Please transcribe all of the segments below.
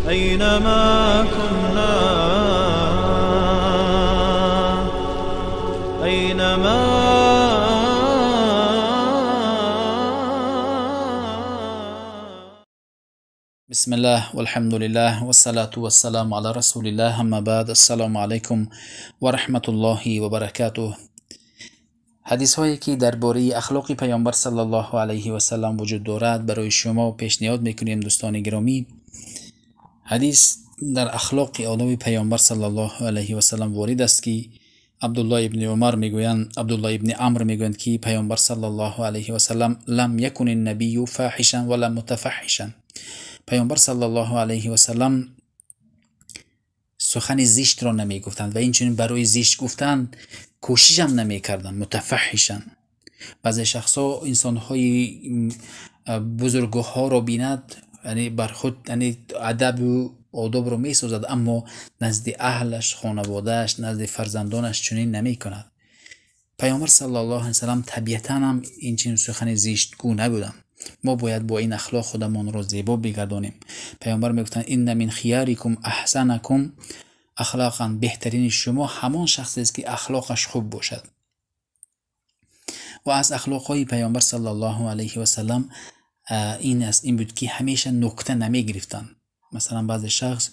أينما كنا، أينما. بسم الله والحمد لله والصلاة والسلام على رسول الله، اما بعد، السلام علیکم و رحمت الله و برکاته. حدیث هایی که درباره اخلاق پیامبر صلی الله علیه و سلم وجود دارد برای شما پیشنهاد میکنیم. دوستان گرامی، حدیث در اخلاق آداب پیامبر صلی الله علیه و سلم وارد است که عبدالله ابن عمر میگویند، عبدالله ابن عمرو میگویند که پیامبر صلی الله علیه و سلم لم یکن النبی فاحشا ولا متفحشا. پیامبر صلی الله علیه و سلم سخن زشت را نمیگفتند و اینچنین برای زشت گفتن کوشش هم نمیکردند، متفحشن. بعضی شخصا انسانهای بزرگها را بیند، یعنی بر خود یعنی ادب و آداب را میسازد، اما نزد اهلش، خانوادهش، نزد فرزندانش چنین نمیکند. پیامبر صلی الله علیه و سلم طبیعتا هم این چنین سخن زشتگو نبودند. ما باید با این اخلاق خودمان را زیبا بگردانیم. پیامبر میگفتند ان من خیارکم احسنکم اخلاقا، بهترین شما همان شخصی است که اخلاقش خوب باشد. و از اخلاقهای پیامبر صلی الله علیه و سلم این است، این بود که همیشه نکته نمیگرفتند. مثلا بعضی شخص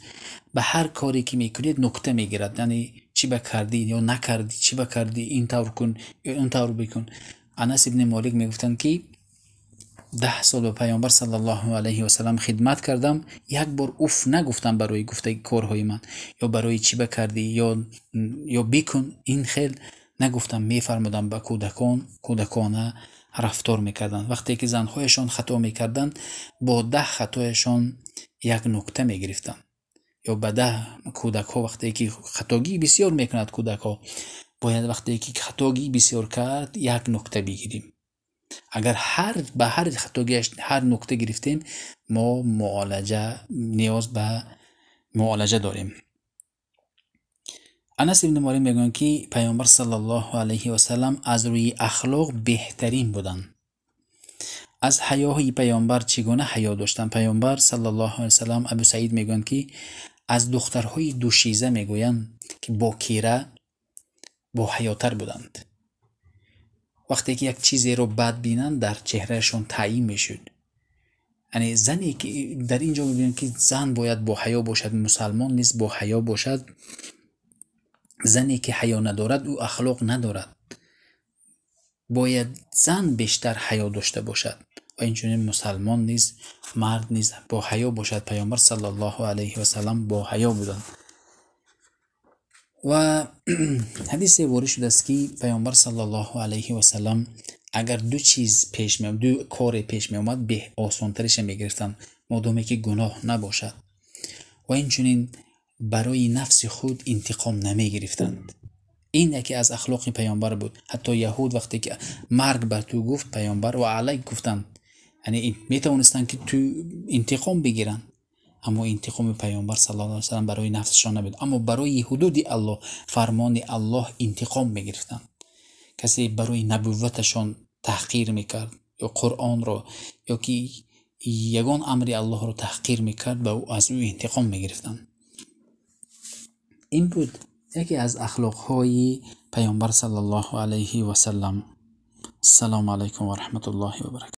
به هر کاری که میکنید نکته میگیرد، یعنی چی بکردی یا نکردی، چی بکردی، این طور کن یا اون طور بکن. انس ابن مالک میگفتند که 10 سال به پیامبر صلی الله علیه و سلم خدمت کردم، یک بار اوف نگفتم برای گفته کارهای من یا برای چی بکردی یا بکن، این خیل نگفتم. میفرمودم به کودکان، کودکانه رفتار میکردند. وقتی که زنهایشان خطا میکردند با 10 خطایشان یک نکته میگرفتند، یا به 10 کودک ها وقتی که خطاگی بسیار میکند کودک ها، باید وقتی که خطاگی بسیار کرد یک نکته بگیریم. اگر به هر خطاگیش هر نکته گرفتیم، ما معالجه نیاز به معالجه داریم. انس ابن مالک میگویند که پیامبر صلی الله علیه و سلم از روی اخلاق بهترین بودند. از حیاهای پیامبر چگونه حیا داشتند؟ پیامبر صلی الله علیه و سلم، ابو سعید میگویند که از دخترهای دوشیزه میگویند که باکیره با حیاتر بودند. وقتی که یک چیزی رو بد بینند در چهرهشون تعیین میشد. یعنی زنی که در اینجا میبینیم که زن باید با حیا باشد، مسلمان نیست با حیا باشد. زنی که حیا ندارد او اخلاق ندارد. باید زن بیشتر حیا داشته باشد و اینچنین مسلمان نیز، مرد نیز با حیا باشد. پیامبر صلی الله علیه و سلم با حیا بودند. و حدیث وارد شده است که پیامبر صلی الله علیه و سلم اگر دو چیز پیش می آمد، دو کار پیش می آمد، به آسانترش می گرفتند، مادامی که گناه نباشد. و اینچنین برای نفس خود انتقام نمی گرفتند. این یکی از اخلاق پیامبر بود. حتی یهود وقتی که مرگ بر تو گفت، پیامبر و علیک گفتند، یعنی می توانستند که تو انتقام بگیرند، اما انتقام پیامبر صلی الله علیه و سلم برای نفسشان نبود، اما برای حدود الله، فرمان الله انتقام میگرفتند. کسی برای نبوتشان تحقیر میکرد یا قرآن را یا که یگان امر الله را تحقیر میکرد، به او از او انتقام میگرفتند. این بود یکی از اخلاقهای پیامبر صلی الله علیه و سلم. السلام علیکم و رحمت الله و برکاته.